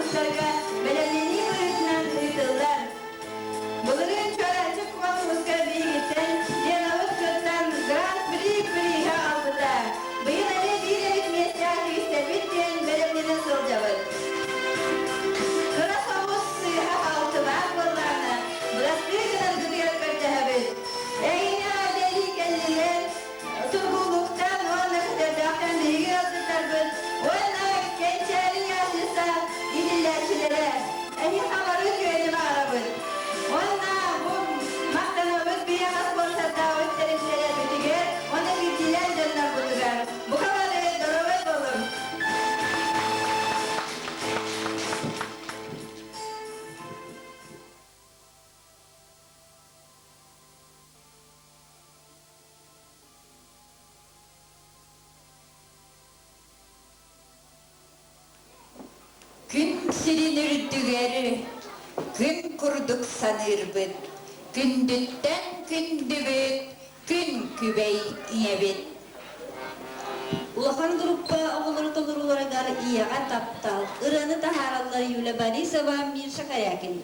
улуустарга бэлэмнэнии быһыытынан ыытыллар. Былырыын Чуораанчык куонкуруска биһигиттэн Ленабыт кыттан Гран-при бирииһэ ылбыта. Быйыл эмиэ биир эбит миэстэҕэ тигистэбит диэн бэлэмнэнэ сылдьабыт. Кыра соҕус сыыһа-халты баар буоллаҕына, бырастыы гынаргытыгар көрдөһөбүт. Эйиҥэ эҕэрдэлии кэллилэр, Сургуулуктан уонна Көтөрдөөхтөн биһиги ыалдьыттарбыт уонна Кэнчээри яслица иитиллээччилэрэ. Эһиэхэ бары үтүөнү баҕарабыт. Уонна бу махтанабыт биһиэхэ спонсордаабыт тэрилтэлэрбитигэр уонна биирдиилээн дьоннорбутугар. Бука бары доруобай буолуҥ! Күн сирин үрдүгэр күн курдук саныырбыт, күндүттэн күндүбүт, күн күбэй ийэбит. Улахан группа оҕолору толорууларыгар Ийэҕэ таптал ырыаны таһаараллар Юля Борисова, Миша Корякин.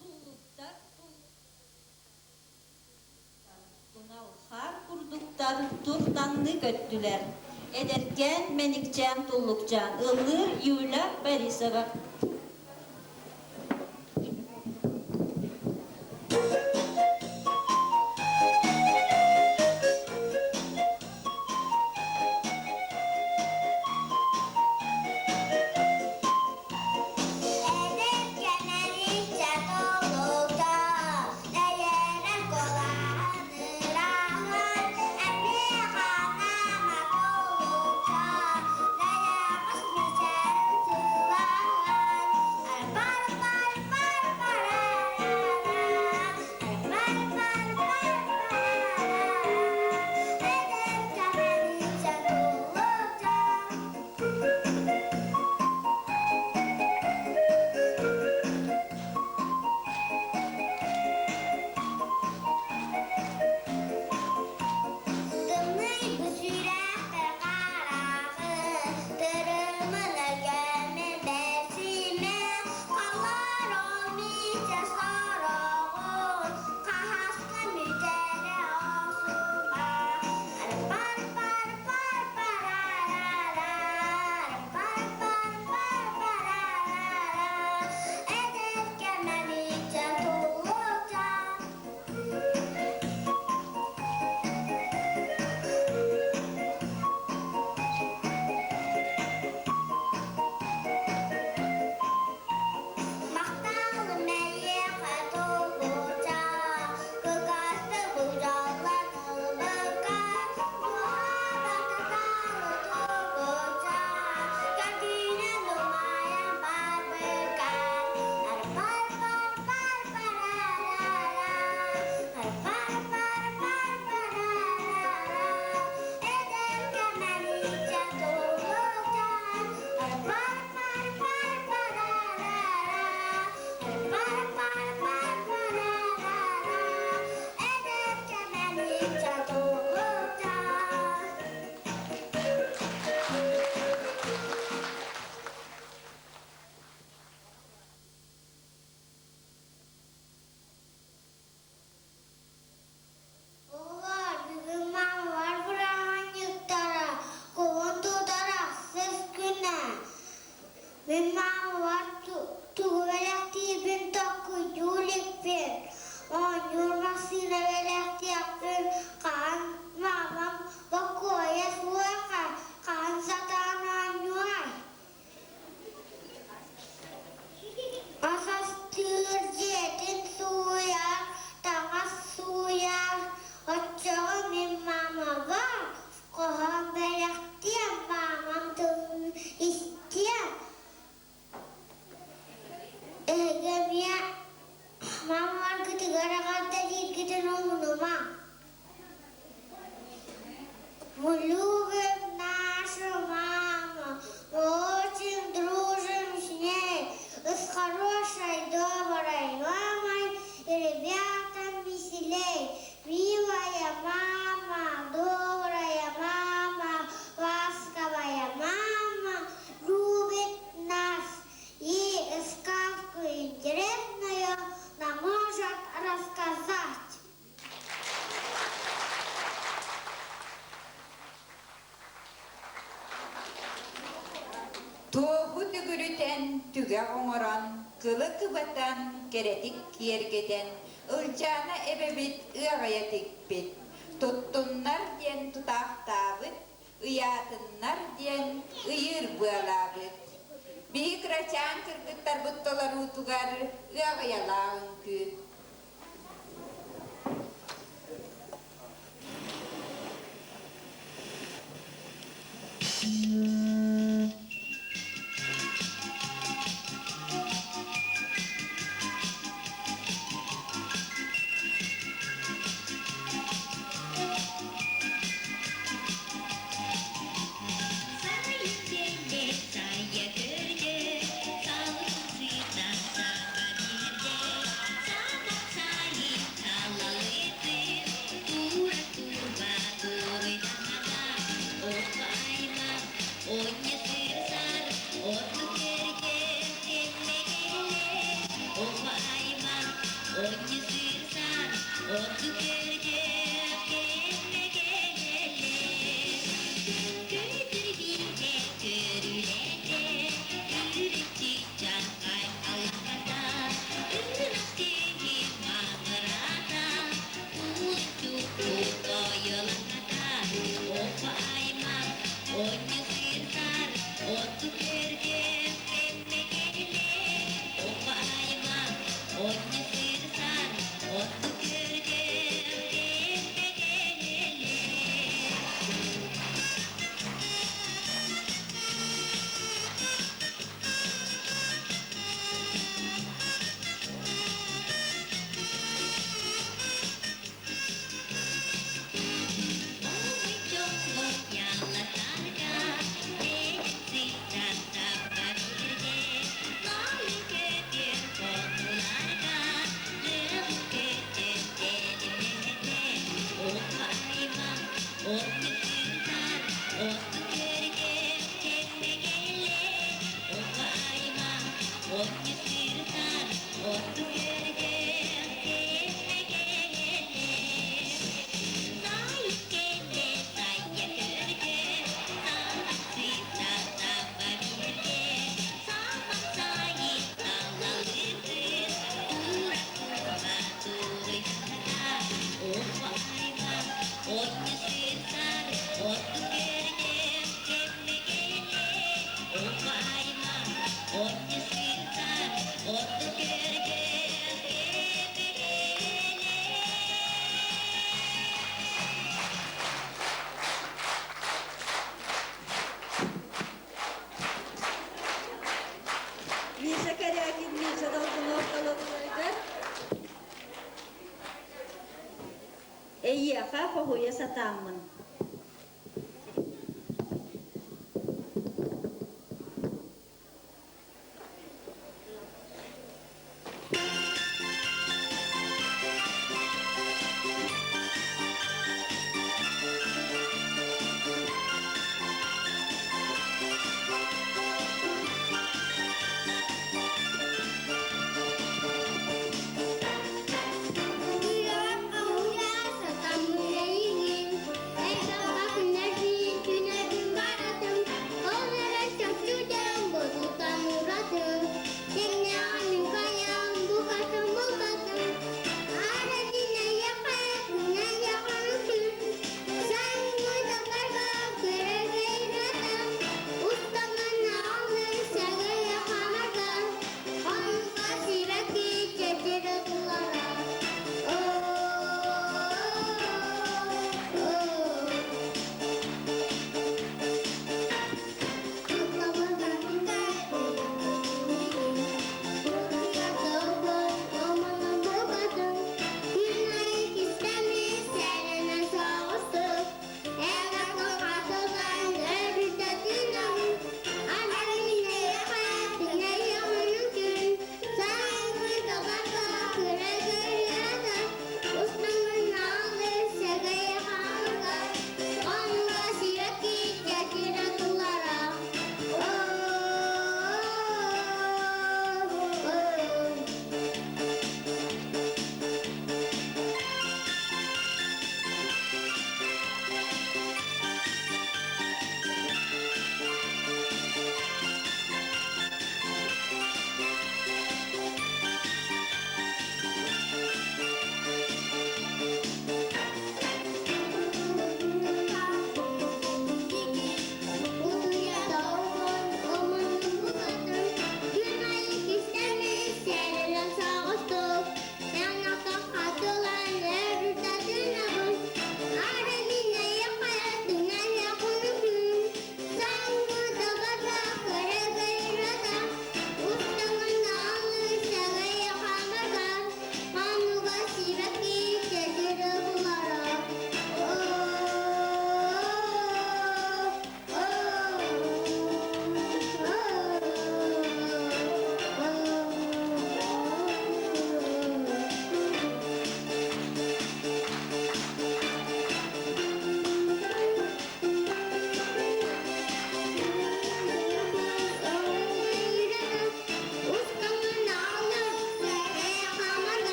Туллуктар тунал хаар курдуктар туртаҥныы көттүлэр. Эдэркээн мэникчээн туллукчаан ыллыыр Юля Борисова. Оччоҕо мин маамабар хоһоон бэлэхтиэм, маамам тылын истиэм. Эһиги эмиэ маамаларгытыгар эҕэрдэлииргитин умнумаҥ. Мы любим нашу маму, мы очень дружим с ней, и с хорошей, доброй мамой, и ребятам веселей. Милая мама, добрая мама, ласковая мама любит нас и сказку интересную нам может рассказать. Туоһу төгүрүтэн, түгэх оҥорон, кылы кыбатан, кэрэтик киэргэтэн, Ылдьаана эбэбит ыаҕайа тикпит, туттуннар диэн тутаахтаабыт, ыйаатыннар диэн ыйыыр быалаабыт. Биһи кырачаан кыргыттарбыт толоруутугар ыаҕайалаах үҥкүү. Миша Корякин, Миша Долгунов толорууларыгар Эйиэхэ хоһуйа сатааммын.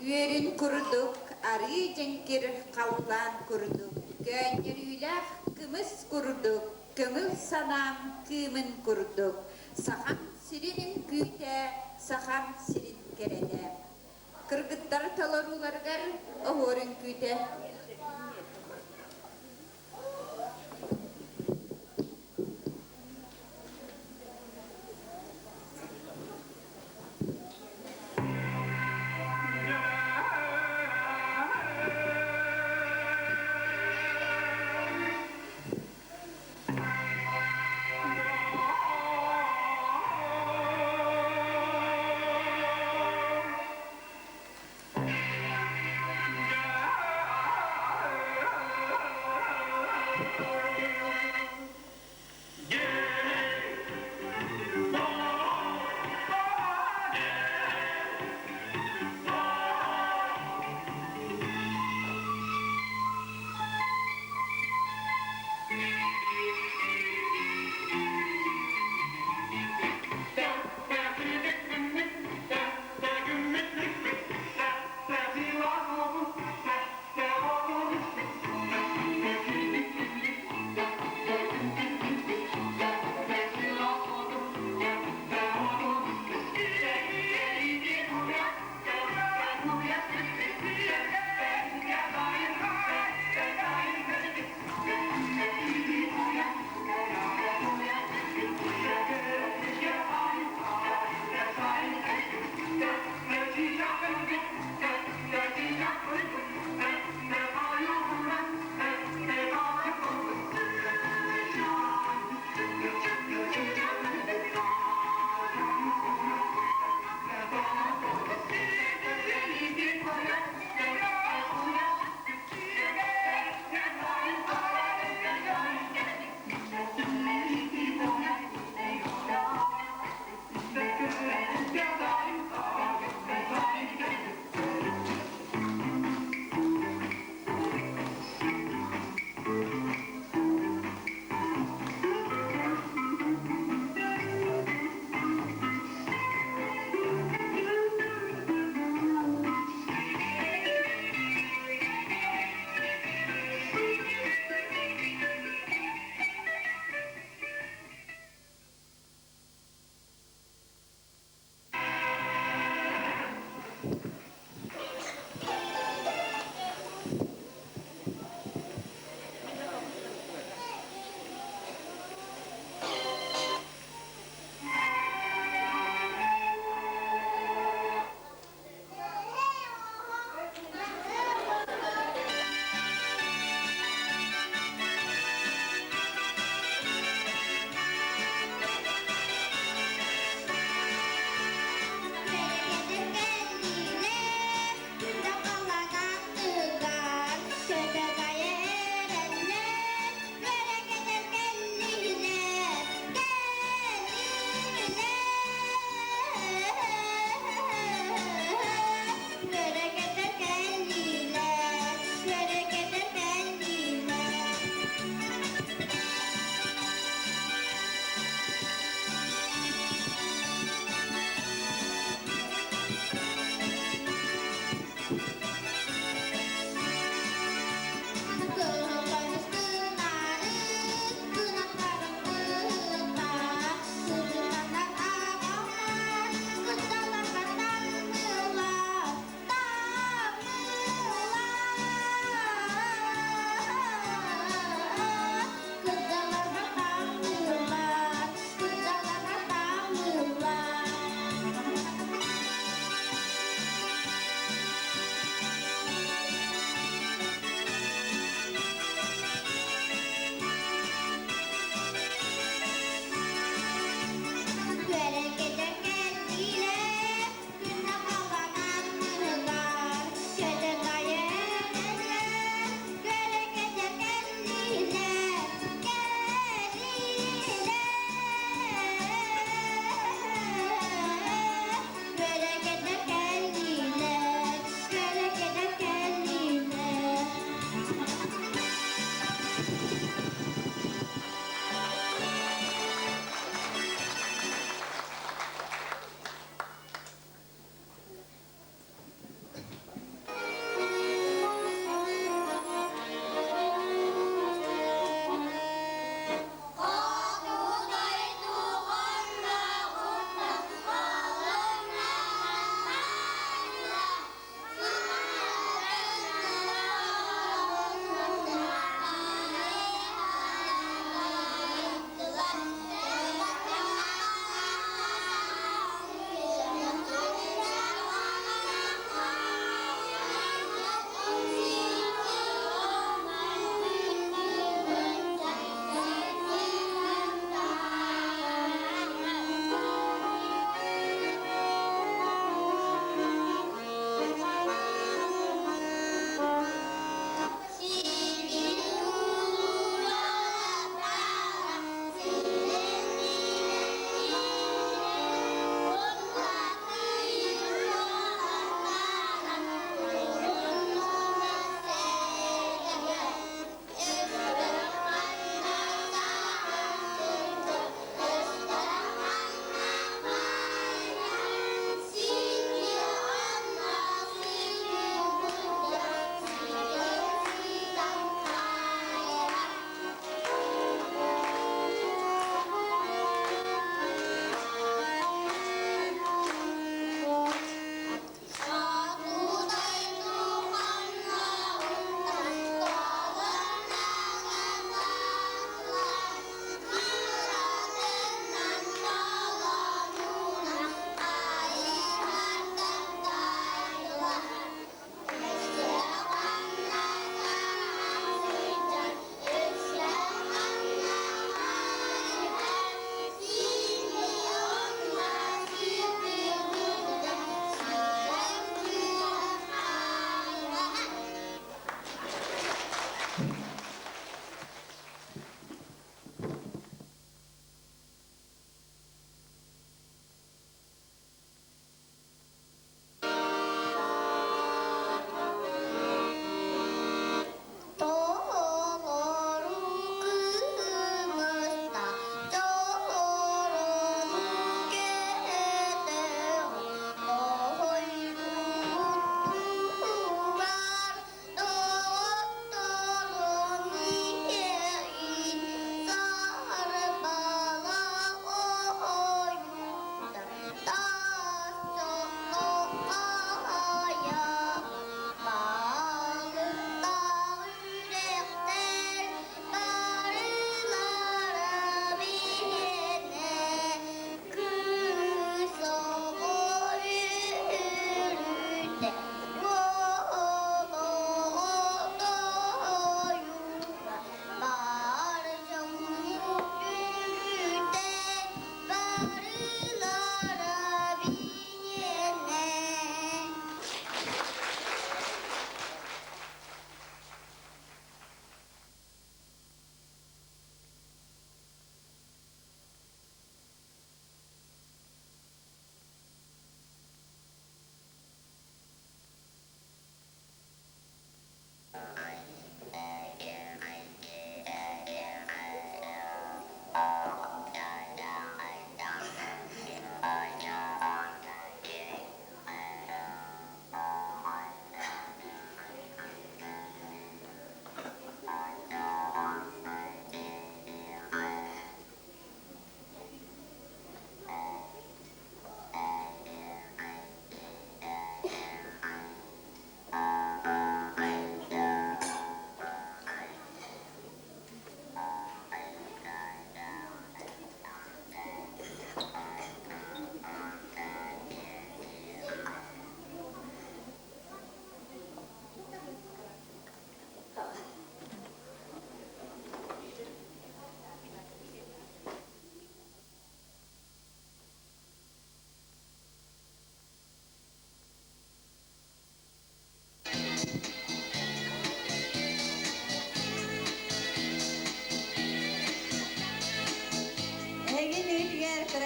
үөрүн курдук, арыы дьэҥкир халлаан курдук, көөнньөрүүлээх кымыс курдук, көҥүл санаам кыымын курдук, Сахам сирин үҥкүүтэ, Сахам сирин кэрэтэ. Кыргыттар толорууларыгар оһуор үҥкүүтэ.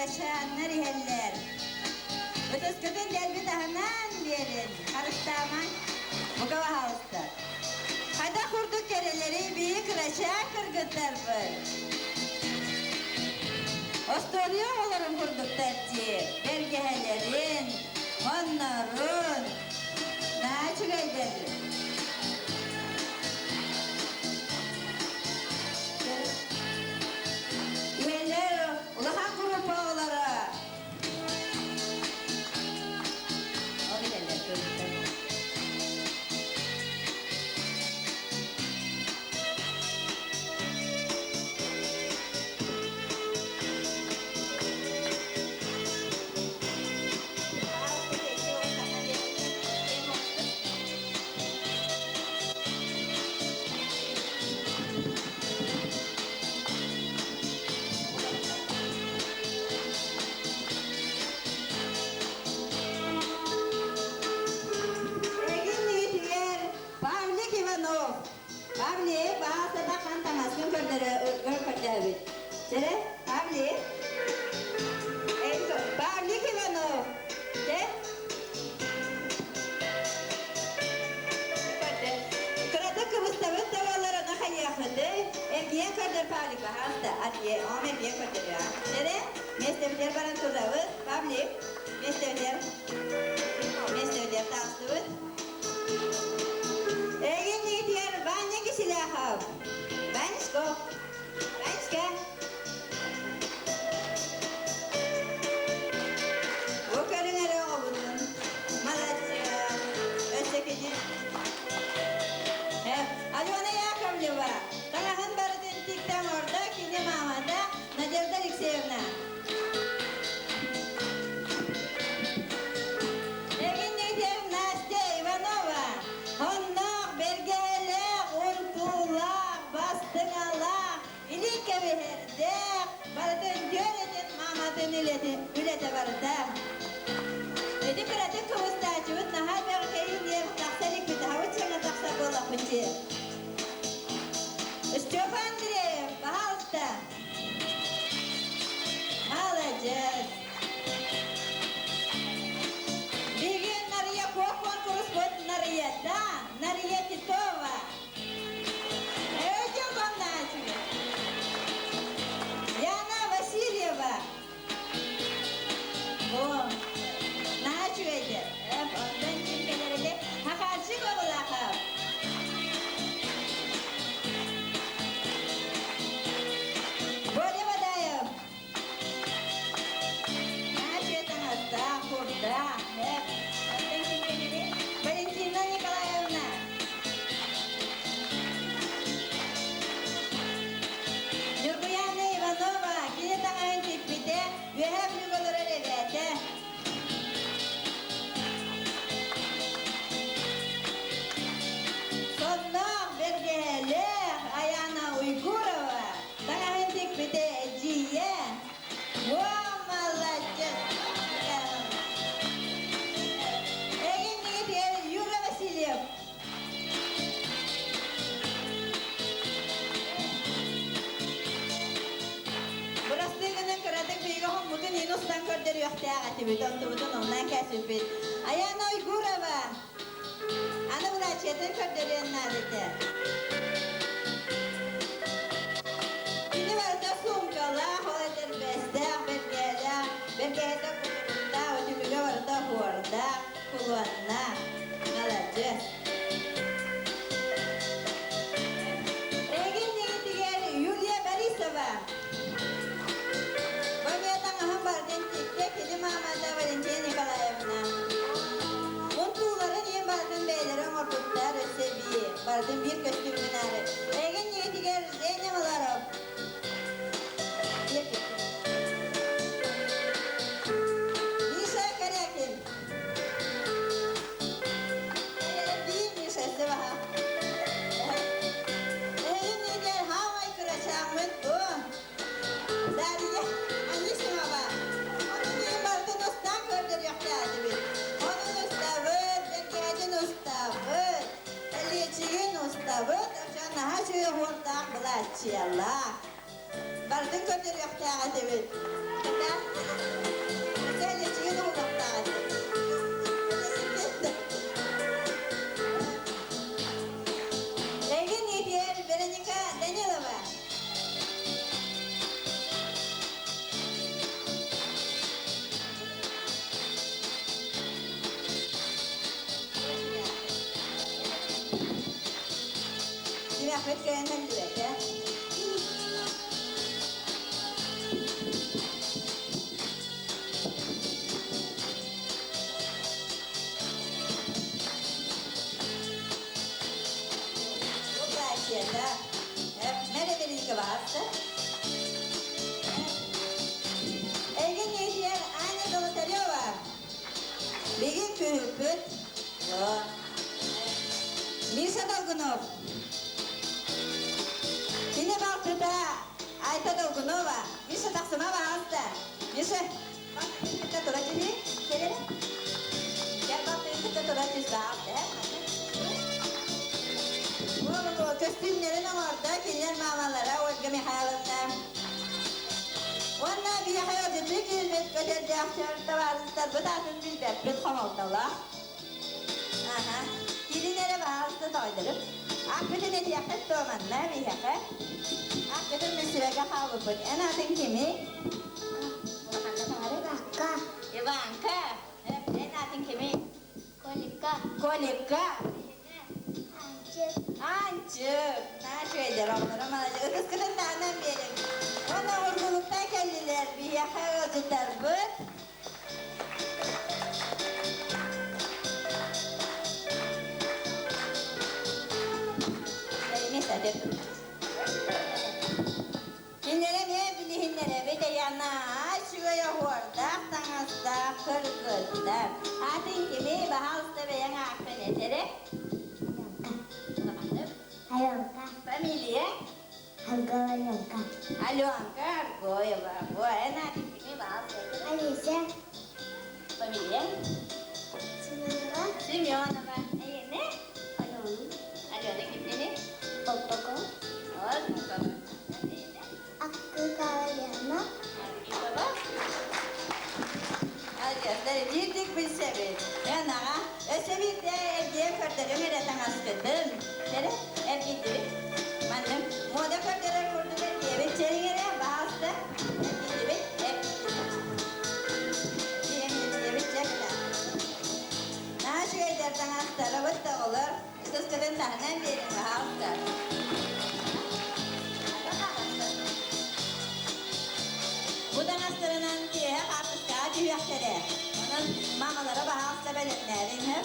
Кырачааннар иһэллэр. Ытыскытын дэлби таһынан биэрин, харыстаамаҥ. Бука баһаалыста. Хайдах курдук кэрэлэрий биһи кырачаан кыргыттарбыт. Остуоруйа оҕолорун курдуктар дии, бэргэһэлэрин, оннорун, наһаа үчүгэйдэр. Иһэллэр улахан группа оҕолоро. Ол иһэллэр кыргыттар. Эгин Павлик Иванов. Павлик, баҕа хан таҥаскын көрдөрө көрдөөбүт. Чere, Павлик. Павлик Иванов. Чэ? Кырата кыбыстабыт да буоллар, хайыахыты. Эргийэн көрдөр Павлик, пожалуйста. Аргие, он эргийэн көрдөрүө. Чere, миэстэбитигэр баран турабыт. Павлик, миэстэбитигэр. Миэстэбитигэр таҕыстыбыт. Эгин игитигэр Ваня Киселяхов. Ванечка. Ванечка. Бу көрүҥ эрэ оҕобутун. Молодец. Өссө кини. Алена Яковлева. Таҥаһын барытын тиктэн оҥордо кини маамата Надежда Алексеевна. Эгин Настя Иванова. Онноох, бэргэһэлээх, унтуулаах, бастыҥалаах, илин кэбиһэрдээх, барытын дьүөрэтин мааматын үлэтэ барыта. Ити кыратын кыбыстааччыбыт наһаа бэҕэкэйин диэн тахса иликпит, аһабыт саҥа тахсар буоллахпыт дии. Степа Андреев, пожалуйста. Молодец. Биһиги Нарыйа Куо куонкуруспут Нарыйата, Нарыйа Титова. Өйдөн комнатик. Яна Васильева. О, наһаа үчүгэйдэр. Онтон ким кэлэрэ Хахарчык Обулахов. Боря Бадаев. Наһаа үчүгэй таҥастаах, курдаах. Онтон ким кэлэрэ Валентина Николаевна. Ньургуяна Иванова кини таҥаһын тикпитэ, үөһээ Бүлүүгэ олорор эбээтэ. Сонноох, бэргэһэлээх Аяна Уйгурова таҥаһын тикпитэ эдьиийэ. О, молодец! Эгин Юра Васильев. Бырастыы гынан кыратык биһиги хоммутун иин устан көрдөрүөхтээх этибит, онтубутун оннан кэсиппит. Аяна Уйгурова. Аны былаачыйатын көрдөрүөн наада этэ. Кини барыта суумкалаах, ол этэрбэстээх, бэргэһэлээх, бэргэһэтэ кутуруктаах, үтүлүгэ барыта оһуордаах, кулуоннаах. Молодец. Эгин игитигэр Юлия Борисова. Бу таҥаһын бардын тиккэ кини маамата Валентина Николаевна. Унтууларын иин бардын бэйэлэрэ оҥорбуттар өссө бии. Бардын биир көстүүмүн аары. Эгин игитигэр Женя Маларов. Биир көстүүм. Миша Корякин. Бии Миша өссө баха. Эгин игитигэр хаамай кырачааммыт бу. Дарья Анисимова. Onun иин бардын устан көрдөрүөхтээтибит. Onun устабыт, бэргэһэтин устабыт, кэлиэчигин устабыт, ошон наһаа үчүгэй оһуордаах былааччыйалаах. Барытын көрдөрүөхтээх этибит. Сэлэчиги уһулуохтаах этибит. Эйигин иитиэр Вероника Данилова. Симэхпит кэлэн мэлдьибэтэ. Удачата. Мэрэ Вероника баҕаста. Эйигин иитиэр Аня Золотарева. Бигин күһүппүт. Миша Долгунов. Кини балтыта Айта Долгунова. Миша тахсыма баҕаста. Миша, кытта тура түһүй. Кэлэрэ. Кэл балтыгын кытта тура түс баҕаста. Көстүүмнэрин оҥордо кинилэр маамалара Ольга Михайловна. Уонна биһиэхэ ыалдьытыы киирбит көтөрдөөхтөр табаарыстарбыт аатын билбэппит хомолтолоох. Аха. Кирин эрэ баҕалыста тоойдорум. Ааккытын этиэххит дуо манна биһиэхэ? Ааккытын билсибэккэ хаалбыппыт. Эн аатыҥ кимий? Улаханна саҥарый? Иванка. Иванка. Эн аатыҥ кимий? Колика. Колика. Анчык. Анчык. Наша үчүгэйдэр оҕолоро маладьыас. Ытыскытын таһынан биэриҥ. Уонна ургулуктан кэллилэр биһиэхэ ыалдьыттарбыт. Кинилэри эмиэ билиһиннэрэбит Яна үчүгэй оһуордаах таҥастаах кыргыттар. Атын кими баһаалыста бэйэҥ ааккын этэрэ? Аленка. Фамилия? Арголенко. Аленка Аргоева. Во, эн атын кими баһаалыста этэрэ? Алиса. Фамилия? Семенова. Семенова. Эйиэнэ? Алена. Алена кимнини? Оппако. Озмукова. Аккыкова Лена. Аргитова. Алгыттар биирдик билсэбит. Эн аҕа, өссө биирдэ эргийэн көрдөрүм эрэ таҥаскытын. Кэрэ, эргийдибит. Маннык муода көрдөрөр курдук эргийэбит. Чэриҥ эрэ, баҕаста. Эргийдибит, эргийдибит. Эргийдибит, дьэ Наһаа үчүгэйдэр таҥастарабыт да оҕолор. Ытыскытын таһынан биэриҥ, баһаалыста. Бу таҥастарынан киэһэ хаартыскаҕа түһүөхтэрэ. Онон маамалара баһаалыста бэлэмнээриҥ, һэ?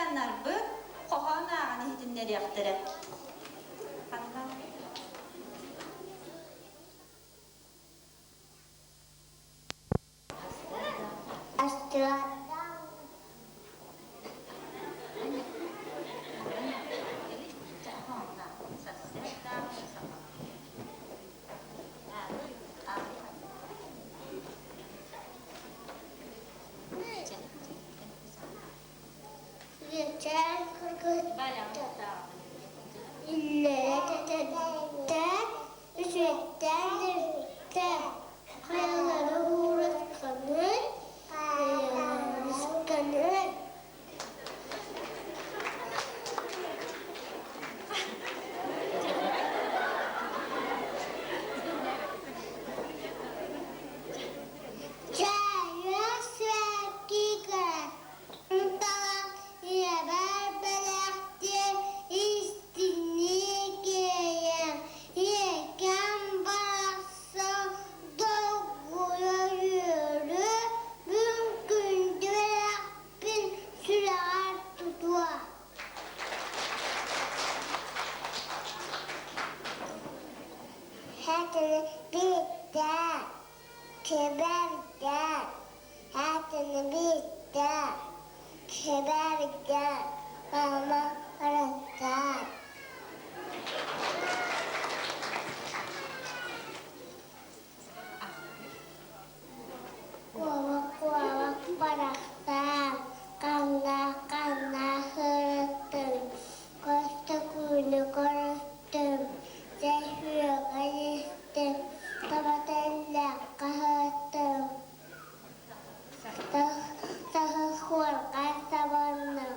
Кырачааннарбыт хоһоон ааҕан иһитиннэриэхтэрэ. Астыардаах Үөчээн кыргыттар Иллэрэ тэтэрдэр, үчүгэйдээн дэгиттэр, хайалары уурусканын, хайалары Чайы сүөккэ Ийэбэр бэлэхтиэм истиҥник иэйэн, ийэкэм барахсан долгуйа үөрүө, күн күндү бэлэхпин сүрэҕэр тутуо. Хатыны биирдэ, кэбэрдэ, Аатыны биирдэ, кэбэрдэ, маама барахсан. Куобах-куобах барахсан, ханна-ханна сырыттыҥ, Көстөкүүнү көрүстүм, дьэ үөҕэ истим, Таба тэллэххэ сыттым. Саһыл сабынным.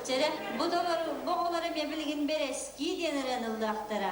Чэрэ, бу толору, бу оҕолор эмиэ билигин бэрэскии диэн ырыаныллыахтара.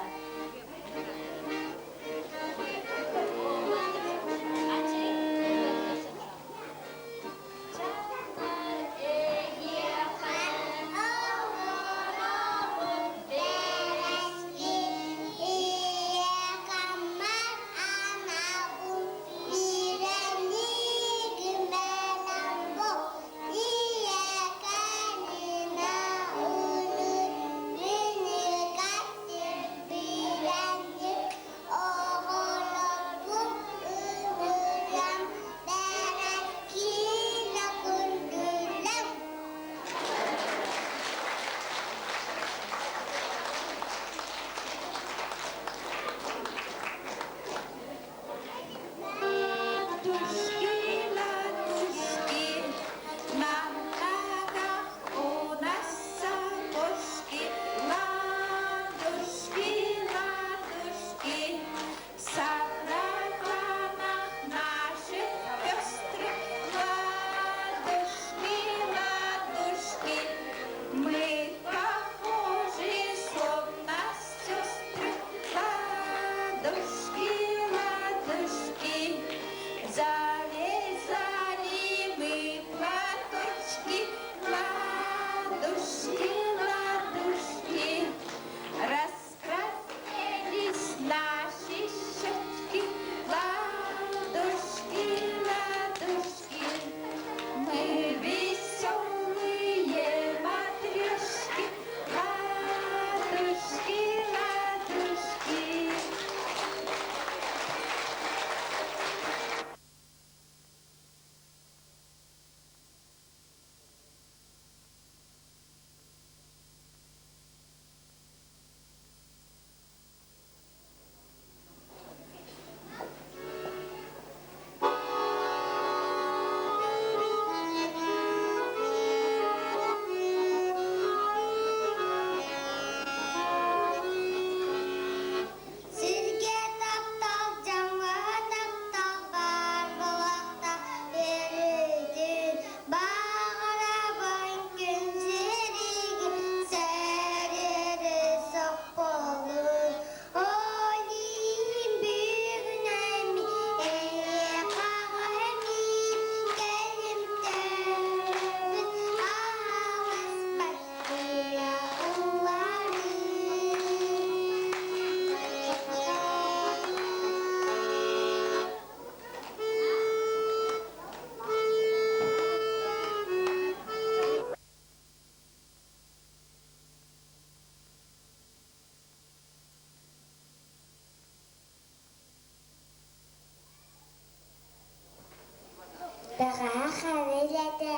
Бэҕэһээ хара үлэтэ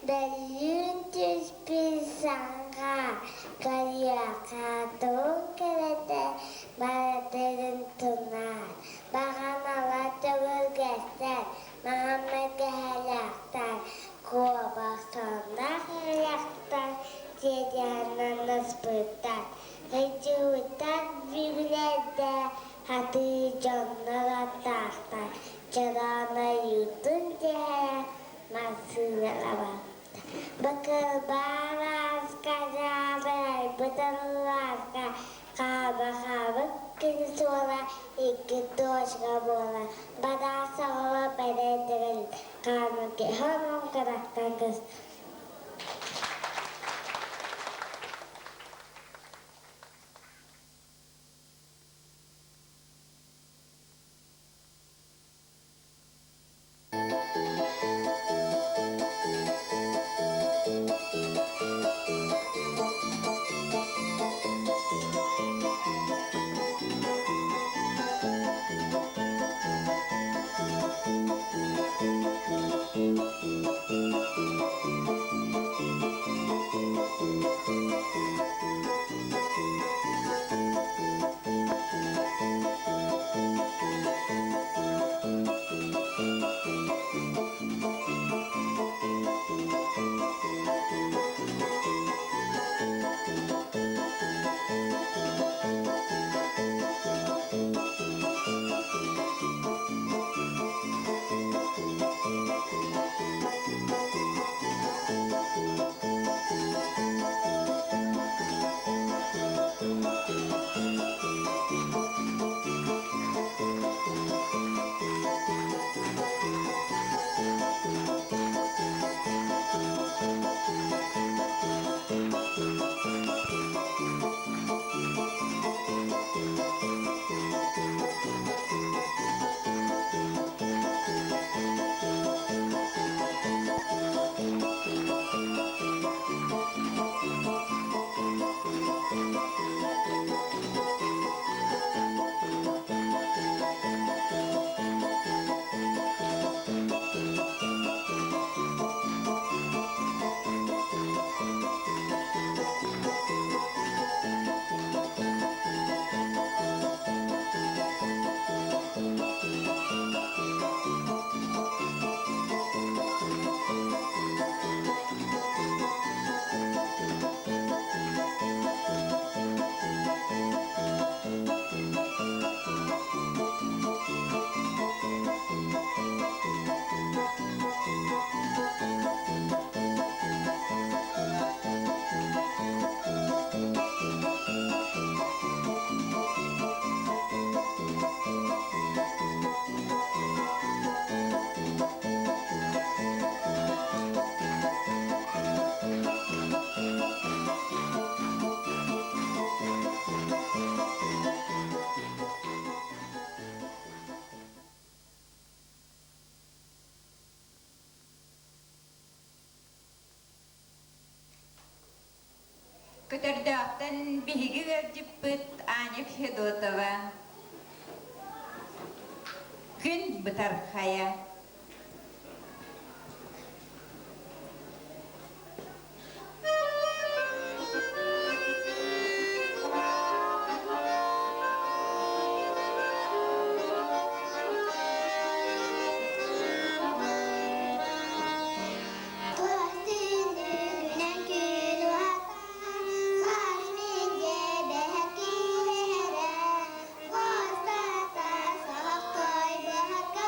бөлүүн түспүт саҥа Кореяҕа кэрэтэ барытын тунаар, баҕаналар төҥүргэстэр, маҥан мэргэһэлээхтэр, куобах сонноох ыйахтар, тиэтиһэннэн аспыттар, Сылдьыбыттар бибилэрдэ хатыы дьоннор аттаахтар, чороон ойуутун түһэрэ массыыналара. Бакырбаан ааска дьаабырайбыт арыллааска хаабахаабыт күн суола икки точка буола бадаас оҕолор бэдэрдэрин хаамыргыһан кыраттан кыс Көтөрдөөхтөн биһиги ыалдьыппыт Аня Федотова. Күн бытархайа. Күнүгүнэн күн уһата, хас миндьэбэһэ киирэрэ, хостата саҕаххай быһакка,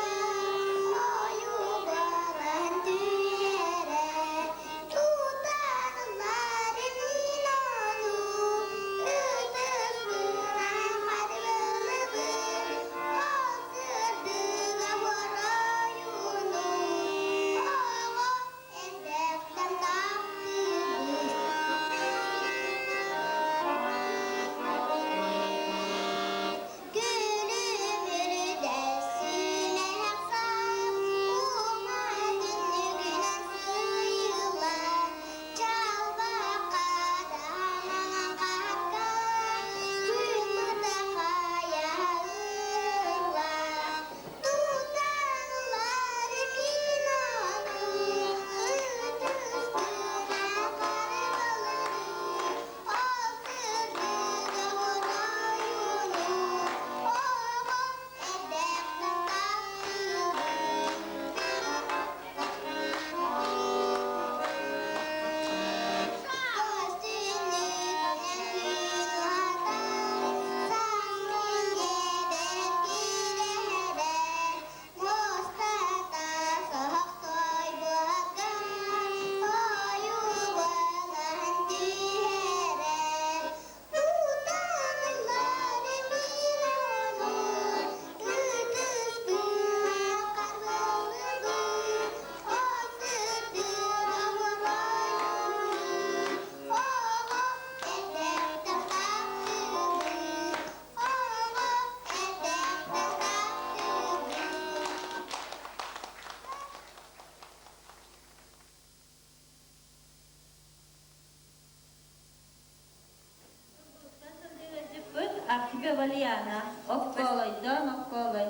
Осипова Лиана, Оккоолойдоон Оккоолой.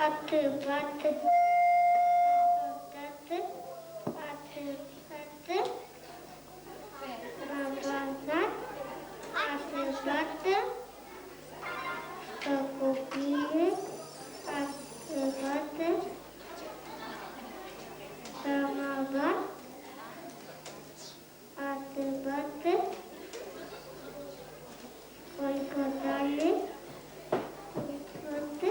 Аты-баты, аты, аты-баты, Рамазан, аты-баты, что купили, аты-баты, Рамазан, аты-баты, сколько дали, аты,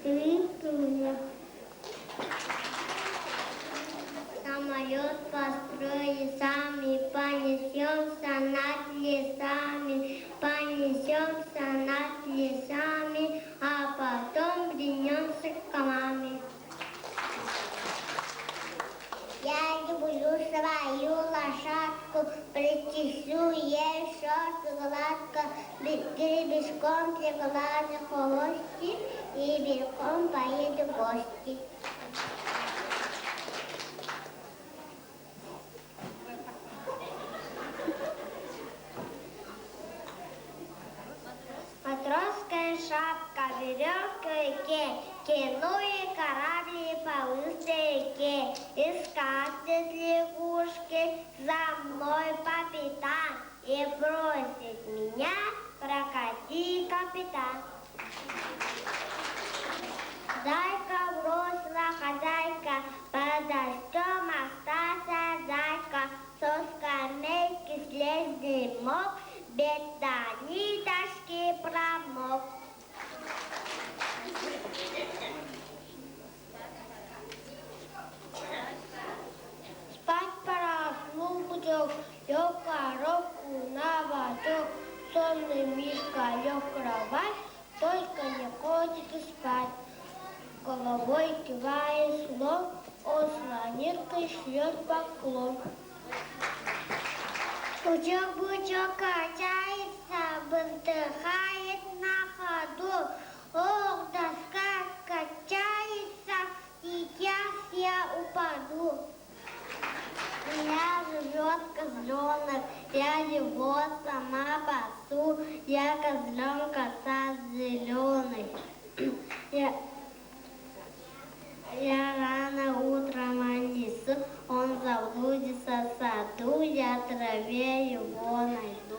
три рубля. Самолет построили сами, понесемся над лесами, понесемся над лесами, а потом вернемся к маме. Я люблю свою лошадку, причешу ей шерсть гладко, гребешком приглажу хвостик и верхом поеду в гости. Матросская шапка, веревка реке, кинули корабли по быстрой реке. И скачет лягушки за мной по пятам и просит меня прокати, капитан. Зайка бросила хозяйка, под дождем остался зайка. Со скамейки слезть не мог, без ниточки промок. Спать пора, лучок, лег коробку на бочок. Сонный Мишка лег в кровать, только не хочет спать. Головой кивает слон, он слонинкой шлет поклон. Пучок-пучок качается, быстыхает на ходу. Ох, доска качается, сейчас я упаду. У меня живет козленок, я его сама пасу, я козленка сад зеленый. Я, я рано утром отнесу, он заблудится в саду, я в траве его найду.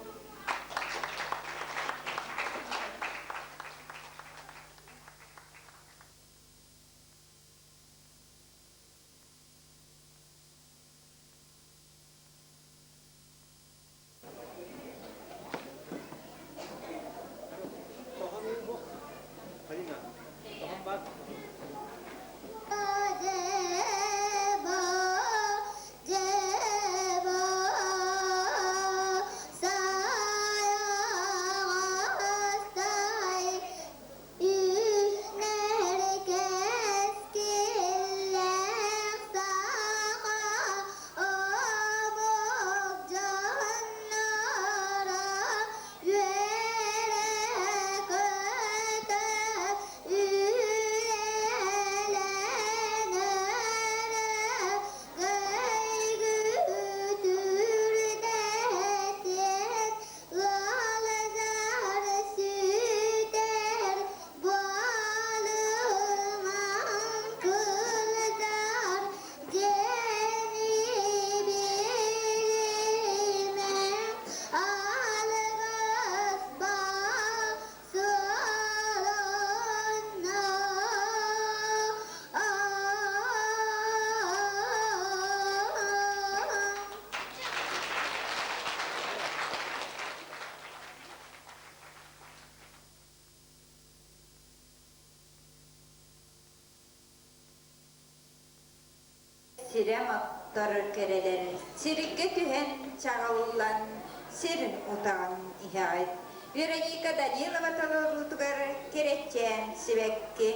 Сирэм оттор кэрэлэр сиргэ түһэн чаҕыллан сир утаҕын иһэҕит. Вероника Данилова толоруутугар Кэрэчээн сибэкки.